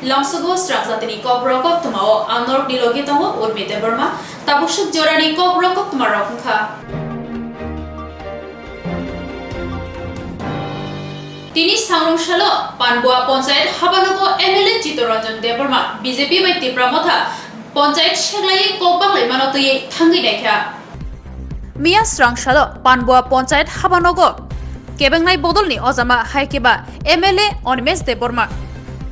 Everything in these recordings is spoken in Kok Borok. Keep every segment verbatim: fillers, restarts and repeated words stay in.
Longsogo srang jatini kokborok koktwmao ang norokni logi tongo Urmi Debbarma. Tabuk swk jorani kokborok koktwmarok wngkha. Tini sangrong salo Panbua Ponchayat habanogo M L A Chittaranjan Debbarma B J P bai Tipra Motha Ponchayat seglaiwi kok baklaimano twiwi thangwi naikha. Miya srang salo Panbua Ponchayat habanogo kebengnai bodolni ojama hai khe ba M L A Animesh Debbarma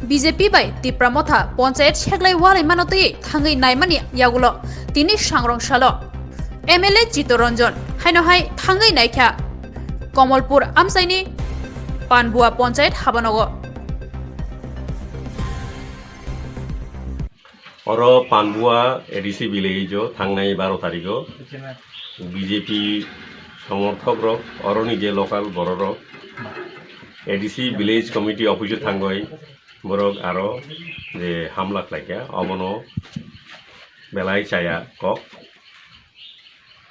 B J P bai Tipra Motha Ponchayat seglai walaimano twiwi thangwi naimani yagulo tini sangrong salo M L A Chittaranjan haino hai thangwi naikha Komolpur amchaini Panbua Ponchayat habanogo. Oro Panbua A D C village o thangnai baro tarigo B J P somorthok rok, oroni je local borok rok A D C village committee office o thangoi borok aro je hamla khlaikha, obono belai chaya kok.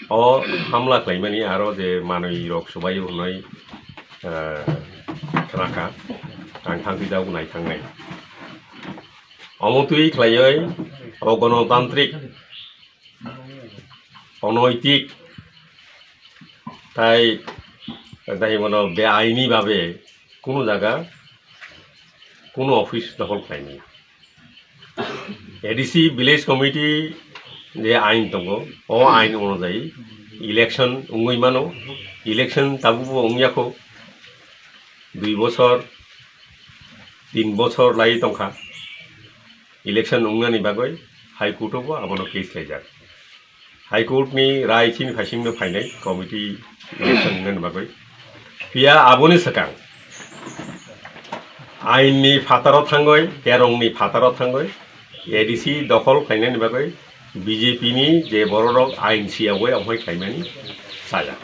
O hamla khlaimani aro je manwi rok subaio hwnwi, eh, khna kha, ang thangpi jago nai thangnai. Omo twi khlaiwi o gonotantrik, onaitik, tai, tai bono beaini babe kunu jaga, kunu office dokhol khlaimani. A D C village committee je ain tongo, o ain onujayi election wngwi mano. Election tabukbo wngya kho, dui bochor, tin bochor lai tongkha. Election wngnani bagwi High Court o bo abono case laijak. High Court ni rai chini phaisingno phainai committee election wngnani bagwi. Phiya aboni swkang ain ni phataro thangwi, kerong ni phataro thangwi A D C dokhol khlainani bagwi B J P ni je bororok ain siyawai amhai khlaimani chaya.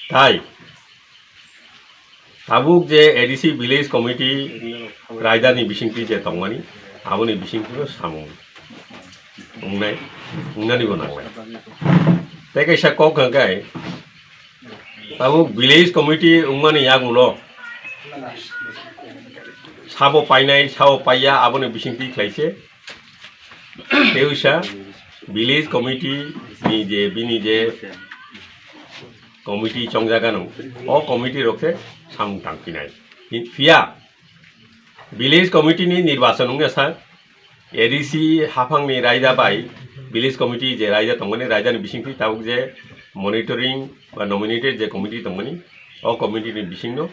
Tai tabuk je A D C village committee raidani bisingtwi je tongmani, aboni bisingtwino samung wngnai, wngnanibo nangnai. Tei kaisa kok hwnkhe, tabuk village committee wngmani yagulo sabo painai, sabo paiya, aboni bisingtwi khlaise. Tei wisa village committee ni je, bini je committee chongjagano, o committee rok se samung tangphinai. Phiya village committee ni nirbachon wngya sa, A D C haphangni raida bai village committee je raida tongmani, raidani bisingtwi tabuk je monitoring ba nominated je committee tongmani, o committee ni bisingno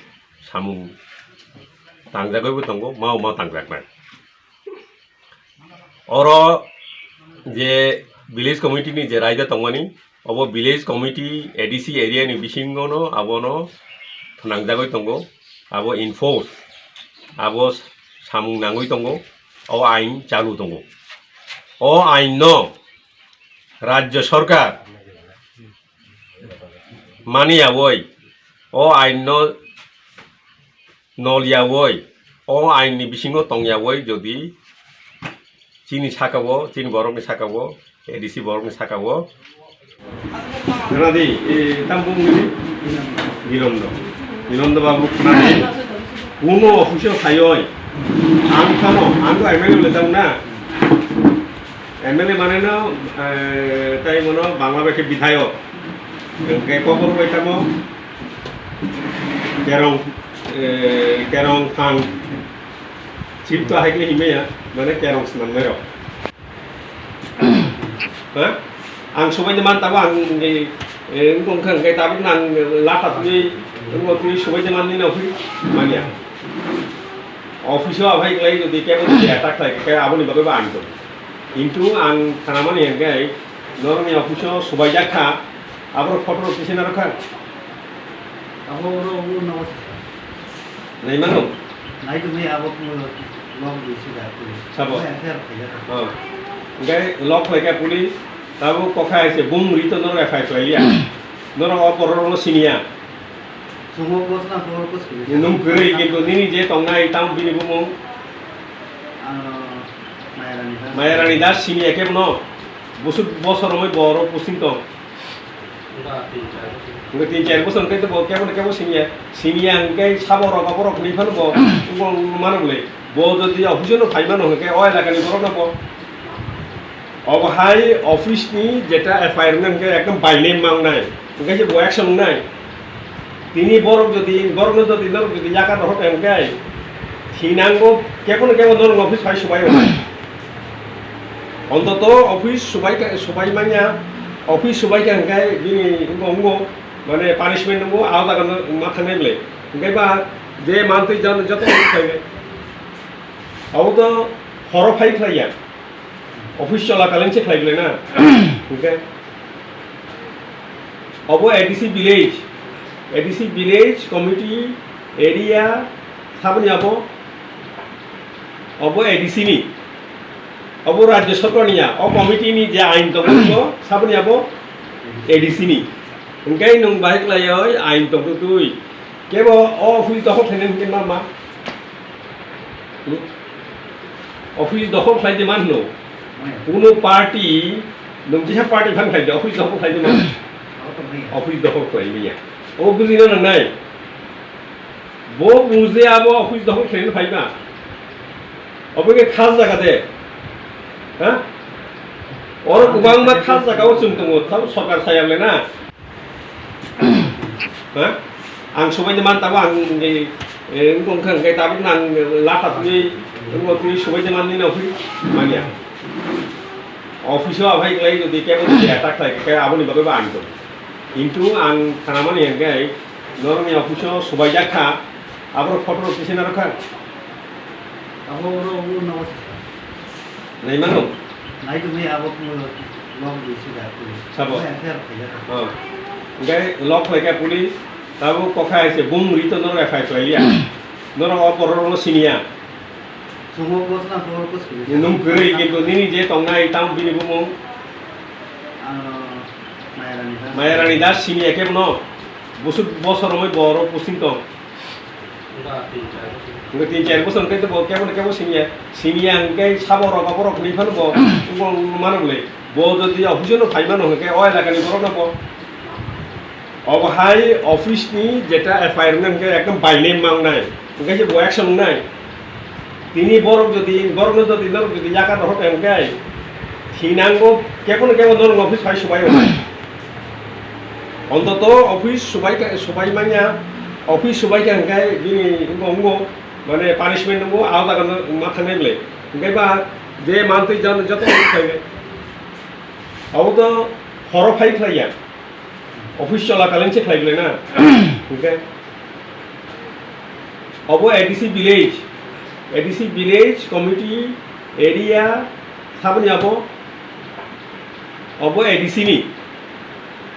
samung tangjagwibo tongo, mao ma tangjaknai. Oro je village committee ni je raida tongmani, obo village committee A D C area ni bisingo no abono phnangjagwi tongo, abo enforce, abo samung nangwi tongo, o ain chalu tongo. O ain no Rajya Sarkar maniyawoi, o ain no noliyawoi, o ain ni bisingo tongyawoi, jodi chini saka o, chini borok ni saka o, A D C borok ni saka o. Khwnadi, e, tamo bung ni? Nilondo. Nilondo babu khwnadi. Kuno office o thayoi. Ang thano, ang to M L A le tamo na. M L A mane no, eh, tai mono Bangla bai khe bidhayok. Hwnkhe kokborok bai tamo kerong, eh, kerong thang. Chip to hai khe himaya, mane kerong swnamnai rok. Ha? Ang subaina man tabo ang, eh, eh, wngkha hwnkhe tabuk nang latha twi, wngkha twi subaina man nini office manya. Office o aphai khlai jodi kebo jodi attack khlai khe aboni bagwi bo ang tong. Kintu ang khanamani hwnkhe norokni office o subaijak kha, aborok photo rok kisa narwkha. Abo oro abo no. Nai mano? Nai to nai abo lock di sida police. Sabo? F I R khaijak. Oh. Hwnkhe lock khlaikha police, tabuk kokha hai se bung ri to norok F I R khlaiya. Norok o borok rokno siniya. Chwngno bosna borok ko siniya. Nwng kwrwi kintu nini je tongnai tamo bini bumung? Ano Mayarani Das. Mayarani Das siniya kebo no. Busuk bosor romwi borok posting tong. Hwnkhe tin char bosor hwnkhe bo kebo na kebo siniya, siniya hwnkhe sabo rok, borok hinwi phano bo wng mano bwle. Bo jodi office-o no phai mano hwnkhe o elakani borok no bo. Obo hai office ni jeta F I R wngnai hwnkhe ekdom by name ma wngnai. Hwnkhe se bo action wngnai. Tini borok jodi, borok no jodi, norok jodi yakar rohor hwnkhe thinango kebo na kebo norok office phai subai rok. Ontoto office subai ka, subai manya, office subai ka hwnkhe bini wngkha, wngkha, mane punishment wngkha, a jaga no ma thangnai bwle. Hwnkhe ba je mantwi jan-, joto khlai le. Abo to horo phai khlai ya. Office chola kaleng se khlai bwle na. Hwnkhe abo A D C village, A D C village committee area saboni abo. Obo A D C ni. Obo Rajya Sarkar ni ya. O committee ni je ain tongo, saboni abo A D C ni. Hwnkhe nwng bahai khlaioi ain tongtwtwi. Kebo o office dokhol khlainai hwnkhe ma ma? Hmm? Office dokhol khlai de man no. Kuno party, nwng jesa party phan khlai de, office dokhol khlai de man. Office dokhol khlai manya. O bujina nangnai. Bo bung je abo office dokhol khlaina phaiba. Obo khe khas jaga de. Ha? Oro kwbangma khas jaga o chwng tongo, sabo sorkar saya le na. Ha? Ang subai de man tabo ang, eh, eh, wngkha hwnkhe tabuk nang lapha twi, wngkha twi subai de man nini office manya. Office o aphai khlai jodi kebo jodi attack khlai khe aboni bagwi bo ang tong. Kintu ang khanamani hwnkhe norokni office o subaijak kha, aborok photo rok tisina rwkha. Abo oro abo no. Nai mano? Nai tongwi abo lock di sida. Sabo? F I R khaijak. Oh. Hwnkhe lock khlaikha police, tabuk kokha hai se bung ri to norok F I R khlaiya. Norok o borok rokno siniya. Chwngno bosna borok ko siniya. Nwng kwrwi kintu nini je tongnai tamo bini bumung? Ano Mayarani Das. Mayarani Das siniya khe bono. Busuk bosor romwi borok posting tong. Hwnkhe tin char bosor hwnkhe bo kebo na kebo siniya, siniya hwnkhe sabo rok, borok hinwi phano bo wng mano bwle. Bo jodi office-o no phai mano hwnkhe o elakani borok no bo. Obo hai office ni jeta F I R wngnai hwnkhe ekdom by name ma wngnai. Hwnkhe se bo action wngnai. Tini borok jodi, borok no jodi, norok jodi yakar rohor hwnkhe thinango kebo na kebo norok office phai subai rok. Ontoto office subai ka, subai manya, office subai ka hwnkhe bini wngkha, wngkha, mane punishment wngkha, a jaga no ma thangnai bwle. Hwnkhe ba je mantwi jan-, joto khlai le. Abo to horo phai khlai ya. Office chola kaleng se khlai bwle na. Hwnkhe abo A D C village, A D C village committee area saboni abo. Obo A D C ni.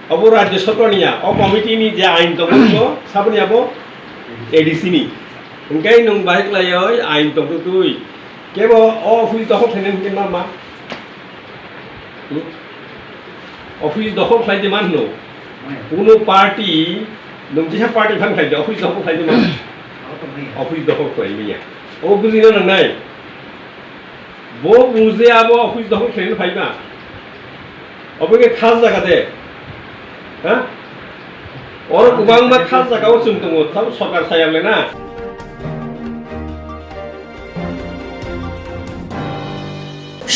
Obo Rajya Sarkar ni ya. O committee ni je ain tongo, saboni abo A D C ni. Hwnkhe nwng bahai khlaioi ain tongtwtwi. Kebo o office dokhol khlainai hwnkhe ma ma? Hmm? Office dokhol khlai de man hwno. Kuno party, nwng jesa party phan khlai de, office dokhol khlai de man. Office dokhol khlai manya. O bujina nangnai. Bo bungse abo office dokhol khlaina phaiba. Obo khe khas jaga de. Ha? Oro kwbangma khas jaga o chwng tongo, sabo sorkar saya le na.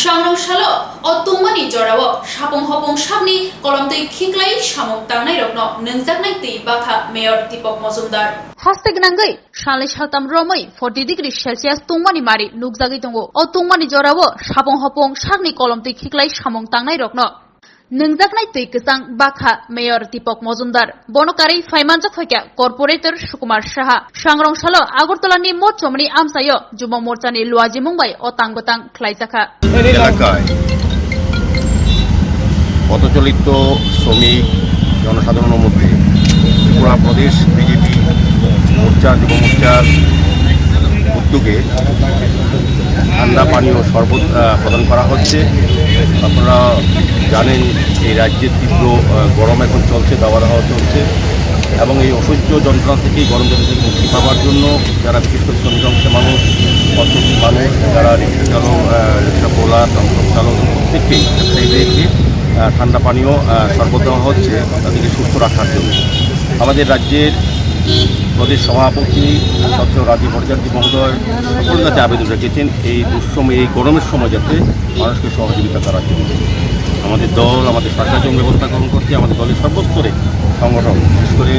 Sangrong salo o tungmani jorao sapung hopung sakni kolomtwi khiklai samung tangnairokno nwngjaknai twi bakha Mayor Deepak Mojumdar. Haste gwnangwi Salnwi saltam romwi forty degree Celsius tungmani mari nukjagwi tongo. O tungmani jorao sapung hopung sakni kolomtwi khiklai samung tangnairokno nwngjaknai twi kwchang bakha Mayor Deepak Mojumdar. Bono karwi phaimanjak phaikha Corporator Sukumar Saha. Sangrong salo Agartala ni Mochomni amchaio Jubo Morcha ni luajimung bai o tang bwtang khlaijakha. এলাকায় পথচালিত শ্রমিক, জনসাধারণের মধ্যে ত্রিপুরা প্রদেশ বিজেপি মোর্চা, যুব মোর্চার উদ্যোগে ঠান্ডা পানীয় শরবত, আহ, প্রদান করা হচ্ছে। আপনারা জানেন, এই রাজ্যে তীব্র, আহ, গরম এখন চলছে, দাবদাহ চলছে এবং এই অসহ্য যন্ত্রণা থেকে, গরম যন্ত্রণা থেকে মুক্তি পাওয়ার জন্য যারা বিশেষ করে শ্রমিক অংশের মানুষ, অর্থনীতির মানুষ, যারা রিক্সা চালক, আহ, রিক্সা পোলা, টমটম চালক এবং প্রত্যেককেই ব্যবসায়ীদেরকে আহ, ঠান্ডা পানীয়, আহ, শরবত দেওয়া হচ্ছে তাদেরকে সুস্থ রাখার জন্য। আমাদের রাজ্যের প্রদেশ সভাপতি ডক্টর রাজীব ভট্টাচার্য মহোদয় সকলের কাছে আবেদন রেখেছেন এই দুঃসময়ে, এই গরমের সময় যাতে মানুষকে সহযোগিতা করার জন্য। আমাদের দল, আমাদের সরকার যেমন ব্যবস্থা গ্রহণ করছে, আমাদের দলের সর্বস্তরে সংগঠন, বিশেষ করে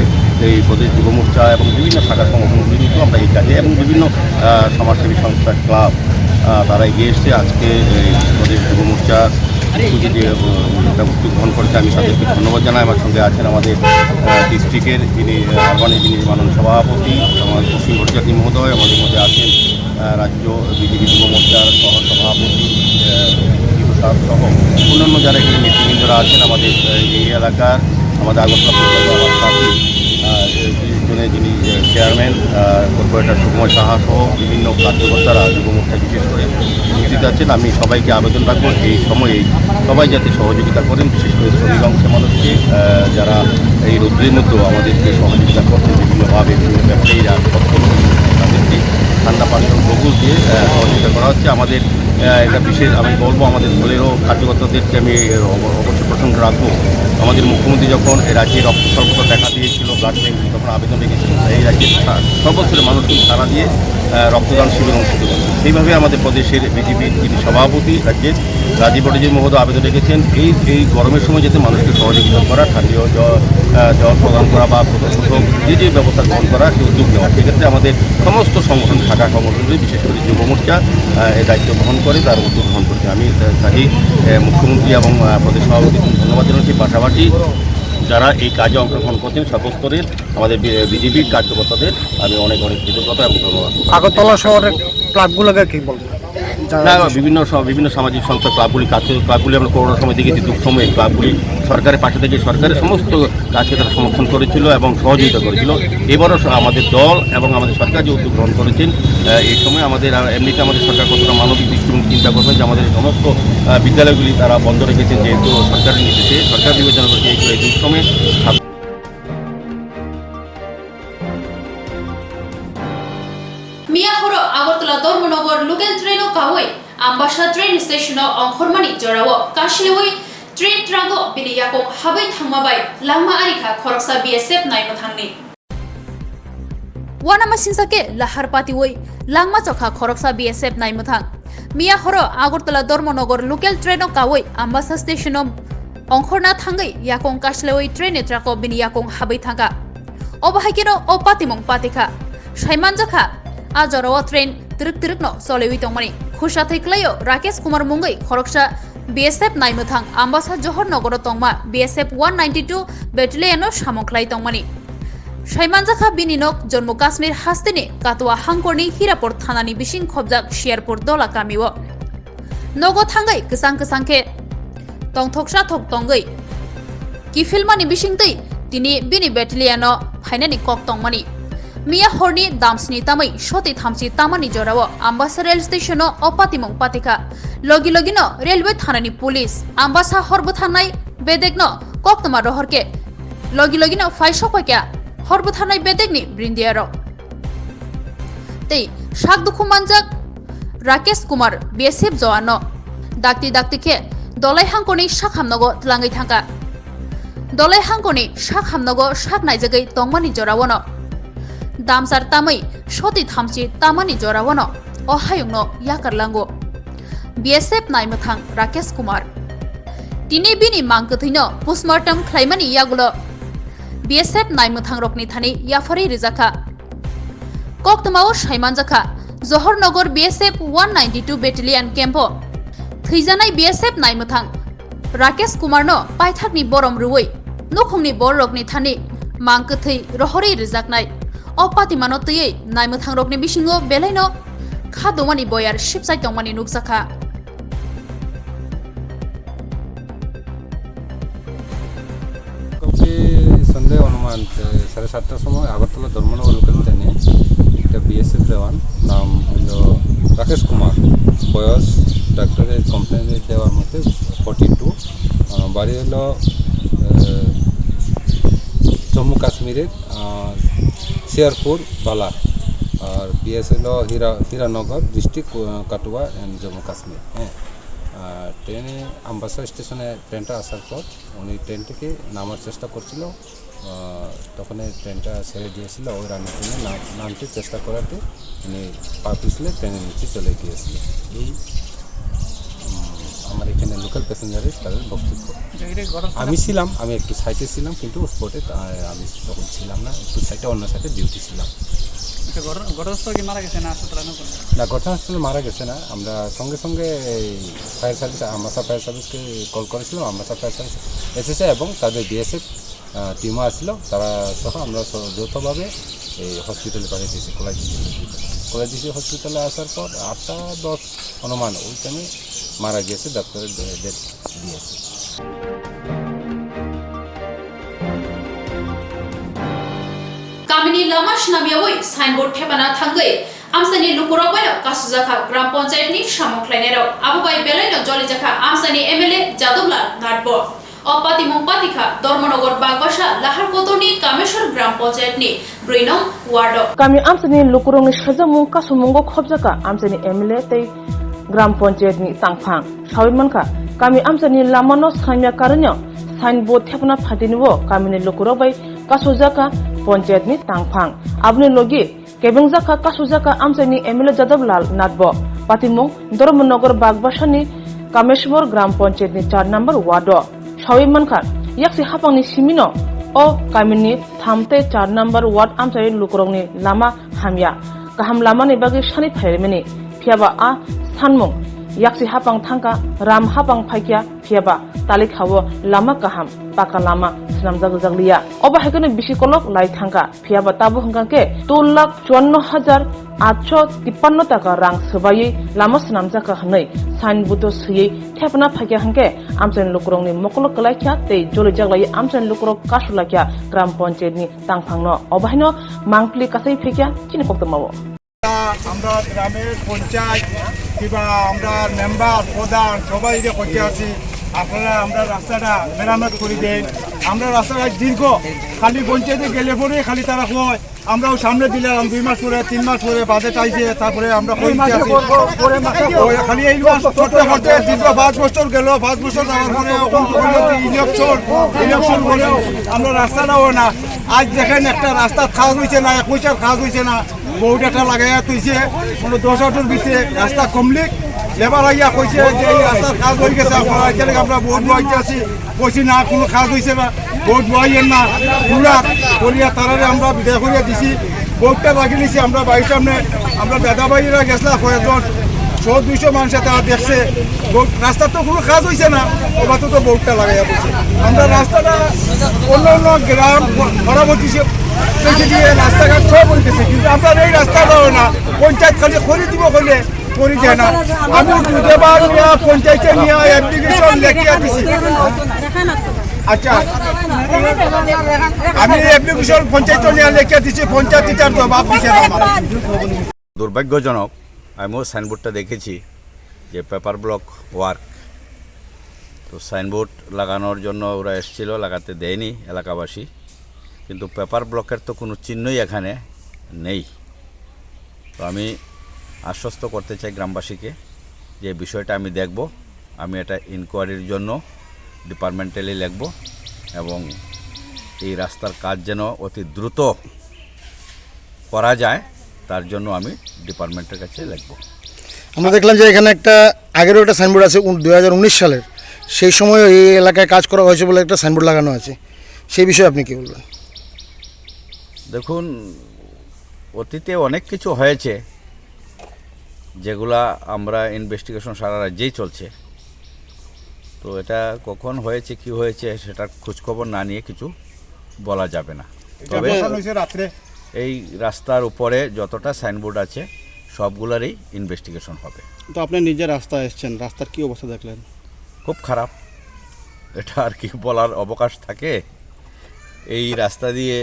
এই প্রদেশ যুব মোর্চা এবং বিভিন্ন শাখা সংগঠনগুলি কিন্তু আমরা এই কাজে এবং বিভিন্ন, আহ, সমাজসেবী সংস্থা, ক্লাব, আহ, তারা এগিয়ে এসছে। আজকে এই প্রদেশ যুব মোর্চার কিছু যে, উম, ব্যবস্থা গ্রহণ করেছে, আমি তাদেরকে ধন্যবাদ জানাই। আমার সঙ্গে আছেন আমাদের, আহ, ডিস্ট্রিক্টের যিনি, আহ, আরবানের যিনি মাননীয় সভাপতি, আমার পশ্চিম ভট্টাচার্য মহোদয়, আমাদের মধ্যে আছেন, আহ, রাজ্য বিজেপি যুব মোর্চার সহ সভাপতি, আহ, বিভু সাহ সহ অন্যান্য যারা এখানে নেতৃবৃন্দরা আছেন, আমাদের, আহ, এই এলাকার, আমাদের আগরতলা পৌরসভার প্রার্থী, আহ, এই জোনে যিনি, আহ, চেয়ারম্যান, আহ, কর্পোরেটর সুকুমার সাহা সহ বিভিন্ন কার্যকর্তারা যুব মোর্চা বিশেষ করে উপস্থিত আছেন। আমি সবাইকে আবেদন রাখবো এই সময়ে সবাই যাতে সহযোগিতা করেন, বিশেষ করে শ্রমিক অংশের মানুষকে, আহ, যারা এই রৌদ্রের মধ্যেও আমাদেরকে সহযোগিতা করছেন বিভিন্নভাবে, বিভিন্ন ব্যবসায়ীরা, তাদেরকে ঠান্ডা পানীয় দ্রব্য দিয়ে, আহ, সহযোগিতা করা হচ্ছে। আমাদের, আহ, একটা বিশেষ, আমি বলবো, আমাদের দলেরও কার্যকর্তাদেরকে আমি, আহ, অব-, অবশ্যই প্রশংসা রাখবো। আমাদের মুখ্যমন্ত্রী যখন এই রাজ্যে রক্ত স্বল্পতা দেখা দিয়েছিল, ব্লাড ব্যাংক, তখন আবেদন রেখেছিলেন এই রাজ্যের সা-, সর্বস্তরের মানুষ কিন্তু সারা দিয়ে, আহ, রক্তদান শিবির অনুষ্ঠিত করছে। সেইভাবে আমাদের প্রদেশের বিজেপির যিনি সভাপতি রাজ্যের, রাজীব ভট্টাচার্য মহোদয় আবেদন রেখেছেন এই, এই গরমের সময় যাতে মানুষকে সহযোগিতা করা, ঠান্ডা জল, আহ, জল প্রদান করা বা কোথাও কোথাও যে যে ব্যবস্থা গ্রহণ করা, সেই উদ্যোগ নেওয়া। সেক্ষেত্রে আমাদের সমস্ত সংগঠন, শাখা সংগঠনগুলি, বিশেষ করে যুব মোর্চা, আহ, এই দায়িত্ব গ্রহণ করে, তার উদ্যোগ গ্রহণ করছে। আমি, আহ, চাই, আহ, মুখ্যমন্ত্রী এবং, আহ, প্রদেশ সভাপতিকে ধন্যবাদ জানাচ্ছি। পাশাপাশি যারা এই কাজে অংশগ্রহণ করছেন সর্বস্তরের আমাদের বি-, বিজেপির কার্যকর্তাদের আমি অনেক অনেক কৃতজ্ঞতা এবং ধন্যবাদ। আগরতলা শহরের ক্লাবগুলোকে কি বলবেন? যারা না, যে বিভিন্ন স-, বিভিন্ন সামাজিক সংস্থা ক্লাবগুলি কাজ করে, ক্লাবগুলি আমরা করোনার সময় দেখেছি, দুঃসময়ে ক্লাবগুলি সরকারের পাশে থেকে সরকারের সমস্ত কাজকে তারা সমর্থন করেছিল এবং সহযোগিতা করেছিল। এবারও স-, আমাদের দল এবং আমাদের সরকার যে উদ্যোগ গ্রহণ করেছেন, আহ, এই সময় আমাদের, আহ, এমনিতে আমাদের সরকার কতটা মানবিক দৃষ্টিভঙ্গি চিন্তা করবেন যে আমাদের সমস্ত, আহ, বিদ্যালয়গুলি তারা বন্ধ রেখেছেন, যেহেতু সরকারের নির্দেশে, সরকার বিবেচনা করছে এই, এই দুঃসময়ে ছাত্র Miya horo Agartala Dharmanagar local train o kawi Ambasa train station o ongkhormani jorao kasliwi train track o bini yakung habwi thangma bai langma arikha khoroksa B S F naimwthangni. Uanamasingcha khe lahar patiwi langma chokha khoroksa B S F naimwthang. Miya horo Agartala Dharmanagar local train o kawi Ambasa station o ongkhorna thangwi yakung kasliwi train ni track o bini yakung habwi thangkha. Obo hai kheno o patimung patikha. Saimanjakha, a jorao train twrwk twrwkno choliwi tongmani. Khusa thwi kwlaio Rakesh Kumar mungwi khoroksa B S F naimwthang Ambasa Johor Nogoro tongma B S F one ninety two battalion no samung khlai tongmani. Saimanjakha bini nok Jammu Kashmir hasteni Katwa hangkorni Hirapur thanani bising khobjak Shiarpur Dola kamio. Nogo thangwi kwchang kwchang khe tongthoksa thok tongwi kiphilmani bisingtwi tini bini battalion-o phainani kok tongmani. Miya horni damsni tamwi soti thamchi tamani jorao Ambasa rail station-o o patimung patikha. Logi logino railway thanani police Ambasa hor bwtharnai bedekno koktwma rohor khe logi logino phai sok paikha hor bwtharnai bedekni brindiarok. Tei sak dukhu manjak Rakesh Kumar B S F jowan no dakti dakti khe Dolai hangkoni sak hamnogo twlangwi thangkha. Dolai hangkoni sak hamnogo sak naijagwi tongmani jorao no damsar tamwi soti thamchi tamani jorao no o hayungno yakar lango B S F naimwthang Rakesh Kumar. Tini bini mang kwthwino postmortem khlaimani yagulo B S F naimwthangrokni thani yapharwi rijakha. Koktwmao saimanjakha, Johor Nagar B S F one ninety two Battalion camp-o thwijanai B S F naimwthang Rakesh Kumar no paithakni borom rwui nukhungni bororokni thani mang kwthwi rohorwi rwjaknai. O patimano twiwi naimwthangrokni bisingo belaino kha dumani boyar sipsai tongmani nukjakha. কালকে সন্ধ্যায় অনুমান, এ, সাড়ে সাতটার সময় আগরতলা ধর্মনগর লোকাল ট্রেনে একটা বিএসএফ জওয়ান, নাম হলো রাকেশ কুমার, বয়স ডাক্তারের কমপ্লেনে দেওয়ার মতে ফর্টি টু, আহ, বাড়ি হলো, আহ, জম্মু কাশ্মীরের, আহ, শিয়ারপুর বালা, আর বিএস হলো হীরা, হীরানগর ডিস্ট্রিক্ট, আহ, কাটুয়া অ্যান্ড জম্মু কাশ্মীর। হ্যাঁ, আহ, ট্রেনে আমবাসা স্টেশনে ট্রেনটা আসার পর উনি ট্রেন থেকে নামার চেষ্টা করছিল। আহ, তখন এই ট্রেনটা ছেড়ে দিয়েছিল, ওই রানিং ট্রেনে না-, নামতে চেষ্টা করাতে উনি পা পিছলে ট্রেনের নিচে চলে গিয়েছিল। এই, উম, আমার এখানে লোকাল প্যাসেঞ্জারের তাদের বক্তব্য। আচ্ছা, এটা ঘটনাস্থলে আমি ছিলাম, আমি একটু সাইডে ছিলাম, কিন্তু স্পটে তা-, আমি তখন ছিলাম না, একটু সাইডে অন্য সাইডে ডিউটি ছিলাম। আচ্ছা, ঘটনা-, ঘটনাস্থলে কি মারা গেছে না হাসপাতালে নেওয়া হয়েছে? না, ঘটনাস্থলে মারা গেছে না। আমরা সঙ্গে সঙ্গে এই ফায়ার সার্ভিস, আমবাসা ফায়ার সার্ভিসকে কল করেছিলাম। আমবাসা ফায়ার সার্ভিস এসেছে এবং তাদের বিএসএফ, আহ, টিমও আসছিল। তারা সহ আমরা স-, যৌথভাবে এই হসপিটালে পাঠিয়ে দিয়েছি, কোলাইজিসি হসপিটালে। কোলাইজিসি হসপিটালে আসার পর আটটা দশ অনুমান ওই টাইমে মারা গেছে, ডাক্তারের ডে-, ডেথ দিয়েছে। Kamini lama swnamyawi signboard thepana thangwi amchaini lukurok bai kasujak kha gram panchayat ni samung khlainairok. Abo bai belaino jolijak kha amchaini M L A Jadab Lal Nath bo. O patimung patikha Dharmanagar Bagbasa Lahar Kotor ni Kameshwar gram panchayat ni brwi nong ward o. Kami amchaini lukurokni sajakmung kasumungo khobjak kha amchaini M L A tei gram panchayat ni tangphang. Sawi mankha, kami amchaini lamano swnamya karwino signboard thepna phatinio kamini lukurok bai kasujak kha panchayat ni tangphang. Aboni logi kebengjak kha kasujak kha amchaini M L A Jadab Lal Nath bo. Patimung Dharmanagar Bagbasa ni Kameshwar gram panchayat ni char number ward o. Sawi mankha, yaksi hapangni simino o kamini tham tei char number ward amchaini lukurokni lama hamya. Kaham lamani bagwi sani phairmani. Phiyaba a sanmung yaksi hapang thangkha, ram hapang phaikya, phiyaba talikhao lama kaham, paka lama swnamjak jak liya. Obo hai kheno bisi kolok lai thangkha, phiyaba tabuk hwnkha khe two lakh chuanno hajar atso tippanno taka rang swbaiwi lama swnamjak kha hwnwi signboard o swiwi thepna phaikha hwnkhe amchaini lukurokni mokolo kwlaikha tei jolijak laiwi amchaini lukurok kasu laikha gram panchayat ni tangphangno. Obo haino mangpili kasai phaikha chini koktwmao. আমরা গ্রামের পঞ্চায়েত কিংবা আমরা মেম্বার, প্রধান, সবাইকে কইতে আছি, আপনারা আমরা রাস্তাটা মেরামত করে দেন। আমরা রাস্তাটা দীর্ঘ, খালি পঞ্চায়েতে গেলে পরে খালি তারা কয়, আমরাও সামনে দিলাম দুই মাস পরে, তিন মাস পরে বাজেট আইছে, তারপরে আমরা কই দিতে আছি। ওই খালি এই মাস করতে করতে দীর্ঘ পাঁচ বছর গেল, পাঁচ বছর যাওয়ার পরে এখন পর্যন্ত ইলেকশন, ইলেকশন বলে আমরা রাস্তাটাও না। আজ দেখেন একটা রাস্তার কাজ হইছে না, এক পয়সার কাজ হইছে না। বোর্ড একটা লাগাইয়া থইছে, কোনো দশ আটর ভিতরে রাস্তা কমপ্লিট। লেবার আইয়া কইছে যে এই রাস্তার কাজ হয়ে গেছে, আপনারা এখানে আমরা বোর্ড বইতে আছি, কইছি না, কোনো কাজ হইছে না, বোর্ড বইয়ের না, পুরা করিয়া তারারে আমরা বিদায় করিয়া দিছি। বোর্ডটা রাখি নিছি আমরা বাড়ির সামনে, আমরা দাদা ভাইয়েরা গেছিলাম কয়েকজন, শো দুইশো মানুষে তারা দেখছে, বোর্ড, রাস্তার তো কোনো কাজ হইছে না, ওরা তো, তো বোর্ডটা লাগাইয়া বলছে। আমরা রাস্তাটা অন্য অন্য গ্রাম, পার্বতী সে, বেশি দিয়ে রাস্তাঘাট সব হয়ে গেছে, কিন্তু আমরা এই রাস্তাটাও না, পঞ্চায়েত খালি করে দিব বলে করি যায় না। আমি দুধেবার নিয়ে পঞ্চায়েতে নিয়ে অ্যাপ্লিকেশন লেখিয়া দিছি। আচ্ছা, আমি অ্যাপ্লিকেশন পঞ্চায়েত নিয়ে লেখিয়া দিছি, পঞ্চায়েত এটার জবাব দিছে না আমার। দুর্ভাগ্যজনক, আমিও সাইনবোর্ডটা দেখেছি যে পেপার ব্লক ওয়ার্ক। তো সাইনবোর্ড লাগানোর জন্য ওরা এসছিল, লাগাতে দেয়নি এলাকাবাসী, কিন্তু পেপার ব্লকের তো কোনো চিহ্নই এখানে নেই। তো আমি আশ্বস্ত করতে চাই গ্রামবাসীকে যে বিষয়টা আমি দেখব, আমি এটা ইনকোয়ারির জন্য ডিপার্টমেন্টালি লিখব এবং এই রাস্তার কাজ যেন অতি দ্রুত করা যায়, তার জন্য আমি ডিপার্টমেন্টের কাছে লিখব। আমরা দেখলাম যে এখানে একটা, আগেরও একটা সাইনবোর্ড আছে উন-, দুই হাজার উনিশ সালের, সেই সময় এই এলাকায় কাজ করা হয়েছে বলে একটা সাইনবোর্ড লাগানো আছে, সেই বিষয়ে আপনি কি বলবেন? দেখুন, অতীতে অনেক কিছু হয়েছে, যেগুলা আমরা ইনভেস্টিগেশন সারা রাজ্যেই চলছে। তো এটা কখন হয়েছে, কি হয়েছে, সেটার খোঁজখবর না নিয়ে কিছু বলা যাবে না। এটা তবে বসানো হয়েছে রাত্রে। এই রাস্তার উপরে যতটা সাইনবোর্ড আছে, সবগুলারই ইনভেস্টিগেশন হবে। তো আপনি নিজে রাস্তায় এসছেন, রাস্তার কি অবস্থা দেখলেন? খুব খারাপ, এটা আর কি বলার অবকাশ থাকে? এই রাস্তা দিয়ে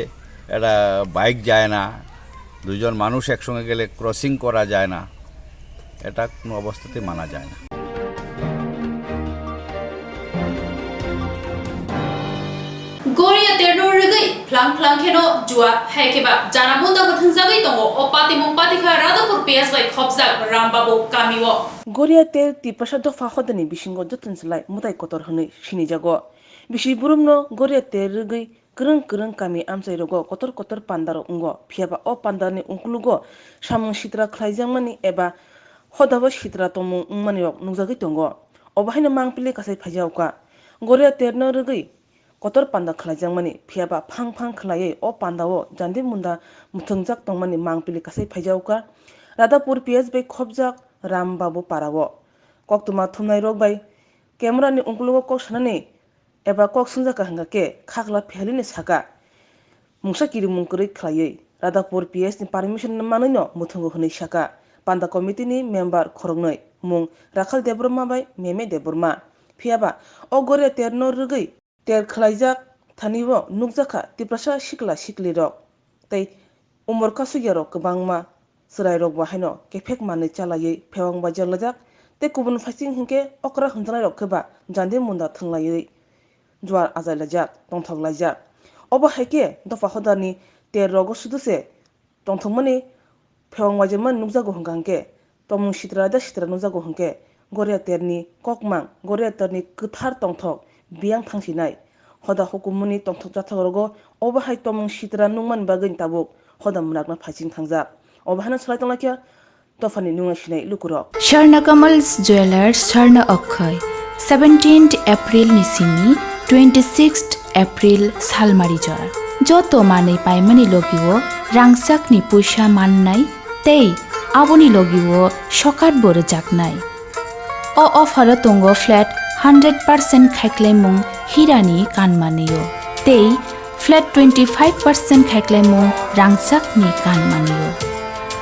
একটা বাইক যায় না, দুজন মানুষ একসঙ্গে গেলে ক্রসিং করা যায় না, এটা কোনো অবস্থাতেই মানা যায় না। Goria terno rwgwi Phlang phlang kheno jua, hai khe ba jana munda bo thwngjagwi tongo. O patimung patikha Radhapur P S bai khopjak Rambabu kamio. Goria ter Tiprasa dopha hodani bisingo jotono slai mwtai kotor hwnwi sinijago. Bisi burumno Goria ter rwgwi kwrwng kwrwng kami amchairogo kotor kotor pandarok wngo, phiyaba o pandarni ukulugo samung sitra khlaijakmani eba hodabo sitra tongmung wngmanirok nukjagwi tongo. Obo haino mangpili kasai phaijakha. Goria terno rwgwi kotor panda khlaijakmani, phiyaba phang phang khlaiwi o pandao jandi munda mwthwngjak tongmani mangpili kasai phaijakha. Radhapur P S bai khopjak Rambabu parao koktwma thumnairok bai camera ni ukulugo kok sanani eba kok swngjak kha hwnkha khe khakla phihalini saka mungsa kirimung kwrwi khlaiwi Radhapur P S ni permission manwino mwthwngo hwnwi saka panda committee ni member khoroknwi mung Rakhal Debbarma bai Meme Debbarma. Phiyaba o Goria terno rwgwi ter khlaijak thani o nukjakha Tiprasa sikla siklirok tei umor kasukyarok kwbangma chwrairok bo haino kephek manwi chalaiwi phewang bai jellajak tei kubun phaising hinkhe okra hwnjanairok khe ba jandi munda thwnglaiwi juar ajailajak, tongthoklaijak. Obo hai khe dopha hodani ter rogo sudu se tongthokmani phewang waijwkmani nukjago hwnkha hwnkhe, tongmung sitra da sitra nukjago hwnkhe, Goria terni kokmang, Goria terni kwthar tongthok biyang thangsinai. Hoda hukummani tongthok jathok rogo obo hai tongmung sitra nukmani bagwi tabuk hoda mwnakna phaising thangjak. Obo haino swlai tonglaikha dophani nungya sinai lukurok. Swarna Kamal Jewellers, Swarna Akshay, seventeenth April ni simi twenty-sixth April salmari jora. Joto manwi paimani logio rangchakni puisa mannai tei aboni logio sokat bo rwjaknai. O offer o tongo flat hundred percent khaiklaimung hirani kanmanio tei flat twenty-five percent khaiklaimung rangchakni kanmanio.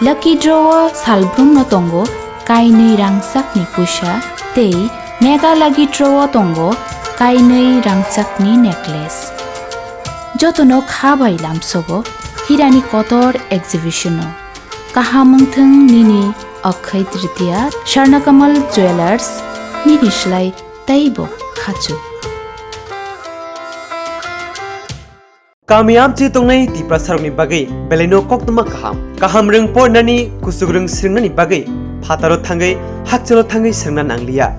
Lucky draw o salbrumno tongo kainwi rangchakni puisa tei mega lucky draw o tongo kainwi rangchakni necklace. Jotono kha bai lamsogo hirani kotor exhibition o. Kaham wngthwng nini Akshay Tritiya, Swarna Kamal Jewellers, nini slai teibo khachu. Kami amchi tongnai Tiprasarokni bagwi belaino koktwma kaham. Kaham rwng pornani, kuchuk rwng swrwngnani bagwi phataro thangwi, hakchalo thangwi swrwngna nangliya.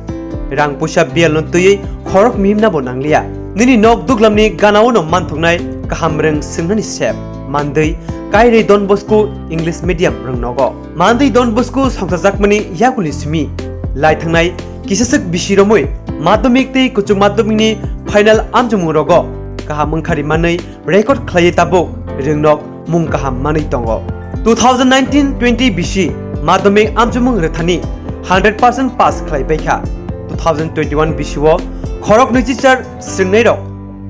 Rang puisa biyalno twiwi khorok mihimnabo nangliya. Nini nok duglamni ganaono manthoknai kaham rwng swrwngnani sep. Mandwi Kairwi Don Bosco English Medium rwng nogo. Mandwi Don Bosco songchajakmani yakulni simi lai thangnai kisaswk bisi romwi madhyamik tei kuchuk madhyamikni final amchomung rogo kaham wngkhari manwi record khlaiwi tabuk rwngnok mung kaham manwi tongo. Two thousand nineteen twenty bisi madhyamik amchomung rwthani hundred percent pass khlai paikha. Two thousand twenty-one bisi o khorok nwichichar swrwngnairok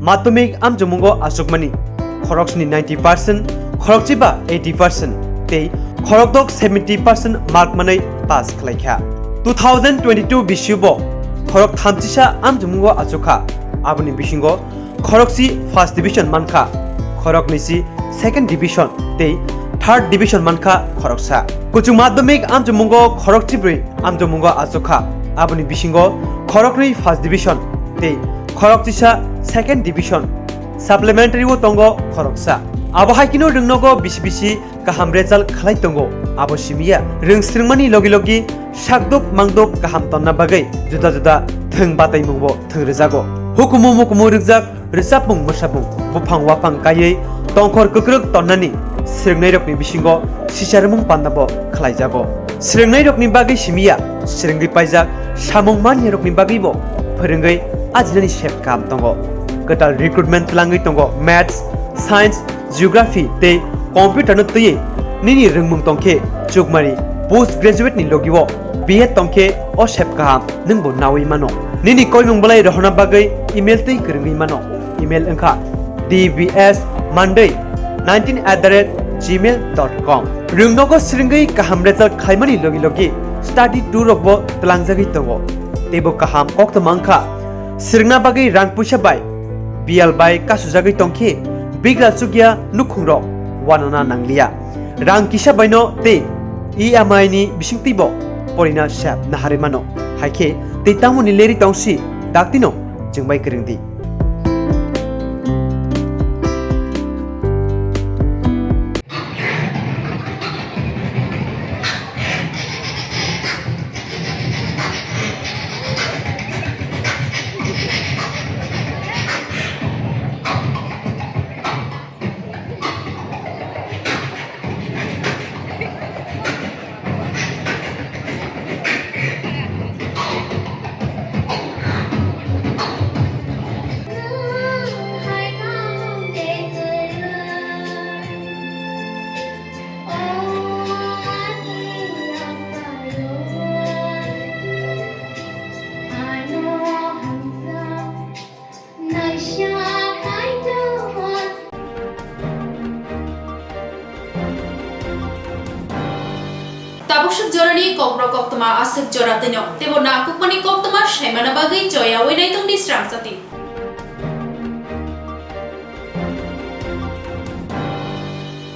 madhyamik amchomungo achukmani khoroksni ninety percent, khorokchiba eighty percent tei khorokdok seventy percent mark manwi pass khlaikha. Two thousand twenty-two bisi o bo khorok thamchisa amchomungo achukha, aboni bisingo khorokchi first division mankha, khoroknwisi second division tei third division mankha khoroksa. Kuchuk madhyamik amchomungo khorokchibrwi amchomungo achukha, aboni bisingo khoroknwi first division tei khorokchisa second division. Supplementary o tongo khoroksa. Abo hai kheno rwngnogo bisi bisi kaham result khlai tongo. Abo simiya rwng swrwngmani logi logi sakduk mangduk kaham tonna bagwi juda juda thwng bataimungbo thwng rwjago. Hukumu mukumu rwkjak rwchapmung mwsapmung buphang waphang kaiwi tongkhor kwkrwk tonnani swrwngnairokni bisingo sicharmung pandabo khlaijago. Swrwngnairokni bagwi simiya swrwngwi paijak samung maniyarokni bagwibo phwrwngwi ajinani sep kaham tongo. Kwtal recruitment twlangwi tongo Maths, Science, Geography tei Computer no twiwi nini rwngmung tongkhe chukmari post graduate ni logi o B Ed tongkhe o sep kaham nwngbo nawi mano. Nini koimung belai rohorna bagwi email twi kwrwngwi mano. Email wngkha D B S Monday nineteen at the rate gmail dot com. Rwngnogo swrwngwi kaham result khlaimani logi logi study tour rokbo twlangjagwi tongo. Teibo kaham koktwma wngkha swrwngna bagwi rang puisa bai biyal bai kasujagwi tongkhe bigra chukya nukhungrok wanana nangliya. Rang kisa baino tei E M I ni bisingtwibo porina sep naharwi mano. Haikhe tei tamoni leri tongsi daktino chwngbai kwrwngdi. Tabuk swk jorani kokborok koktwma aswk jora twino teibo nakukmani koktwma saimana bagwi choyawi naitongdi srangchati.